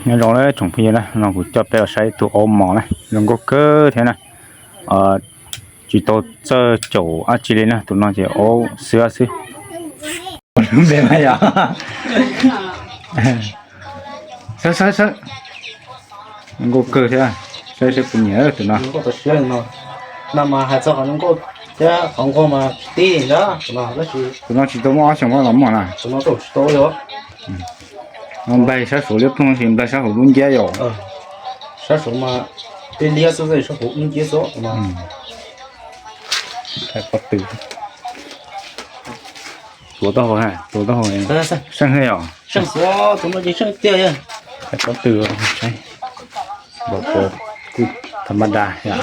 Nyob zoo tsoom phooj ywg na, no kuv coj peb los saib tus aub mos na, zoo nkauj kawg thiab na. Tsis tau txawj caum dab tsi li na, tus no ces aub xwb xwb. Lub npe mas yog, saib saib saib, zoo nkauj kawg thiab. Saib saib kuv nyiam tus no. No mas hais txog qhov zoo nkauj thiab qhov nquag mas tib ntag, tus no tsis tau muaj ob xyoos los muaj na. Nplaig sab saud liab ploog, nplaig sab hauv lub nciab yom. Sab saud mas peb liab xwb, sab hauv lub nciab xwb. Pob tw, tuav taub hau, tuav taub hau, seej heev yom. Pob tw, kuj tham ma da yom.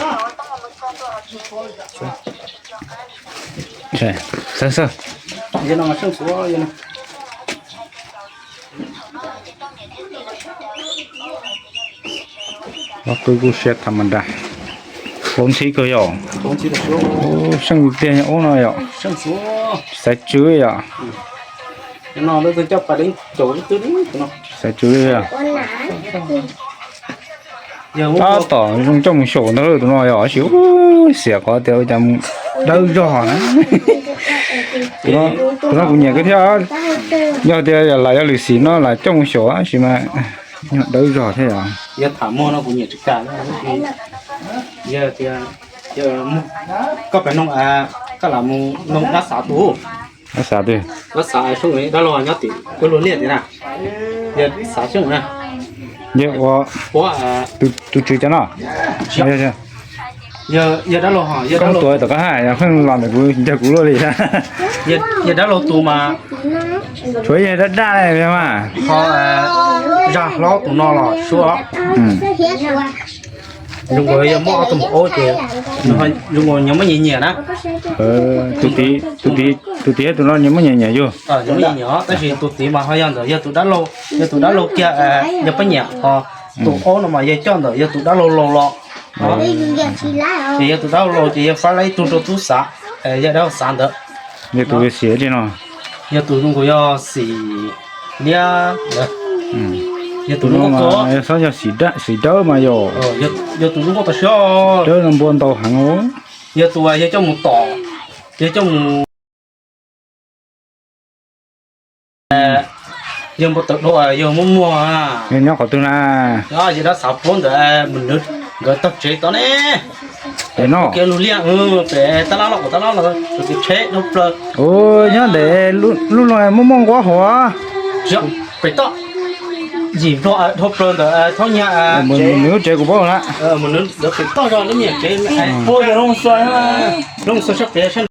Xwb xwb. Ob tug kuj siab tham ma da. Paub ntxhib kawg yom. Seej tiag ub no yom. Xaiv tsw yom. Xaiv tsw li. Tab tom zoo coj mus xyaum ntag tus no yom, tab sis xiam qhov tias ua cas mus dawb zog na. Tus no kuv nyiam kawg thiab. Yog tias lam yog lwm xim no lam coj mus xyaum tab sis mas yog dawb zog thiab yom. Yog tham muag no kuv nyiam tsis kam, yog tias koj pem noog, koj lam mus noog dab xav tus. Dab xav twg? Dab xav soob, dab laug nyob tim ub luag liaj tim na. Yog xav soob na. Yog ua tus tswv cov no. Yog dab laug, yog koj mus tua tom koj haj yog pheej los ntawm kuv ncaws kuv luaj li. Yog dab laug tus mas tshuav yog dab dab mas ho zaj hlob tus no los suab. Zoo nkaus yog muaj ob tug maum aub ces zoo nkaus nyias muab nyias nyiam na. Tus tid tus no nyias muab nyias nyiam yug. Nyias muab nyias nyiam, tab sis tus tid mas ho yog ntawm yog tus dab laug, yog tus dab laug kiag yog poj niam, ho tus aub no mas yog coj ntawm yog tus dab laug laus los. Ces yog tus dab laug laus ces yog faib lawm ib tug rau tub xav, yog dab laug xav ntawd. Yog tus xim li no, yog tus zoo nkaus yog xim liab ntawd. Yog tus zoo nkauj, yog xim dawb mas yog, yog tus zoo nkauj tas siab, dawb no npua ntau heev. Yog tus yog coj mus tom, yog coj mus yog npua tawm dhau, yog muaj muag. Yog nyob qhov twg na? Yog dab xav puab ntawd, nkawd tog tsev tod ne. Pem no kiag lub liaj, pem tab lab los, tab lab los, tus tsheb dhau plaws. Nyob ntawd lub luag muaj muaj nquab hauv. Pem toj, yim nplog dhau plaws ntawd thaub nyag. Nws lub tsev kuv paub na. Mus ntawd pem toj zog lub nyuag tsev, lub xua sab pem sab.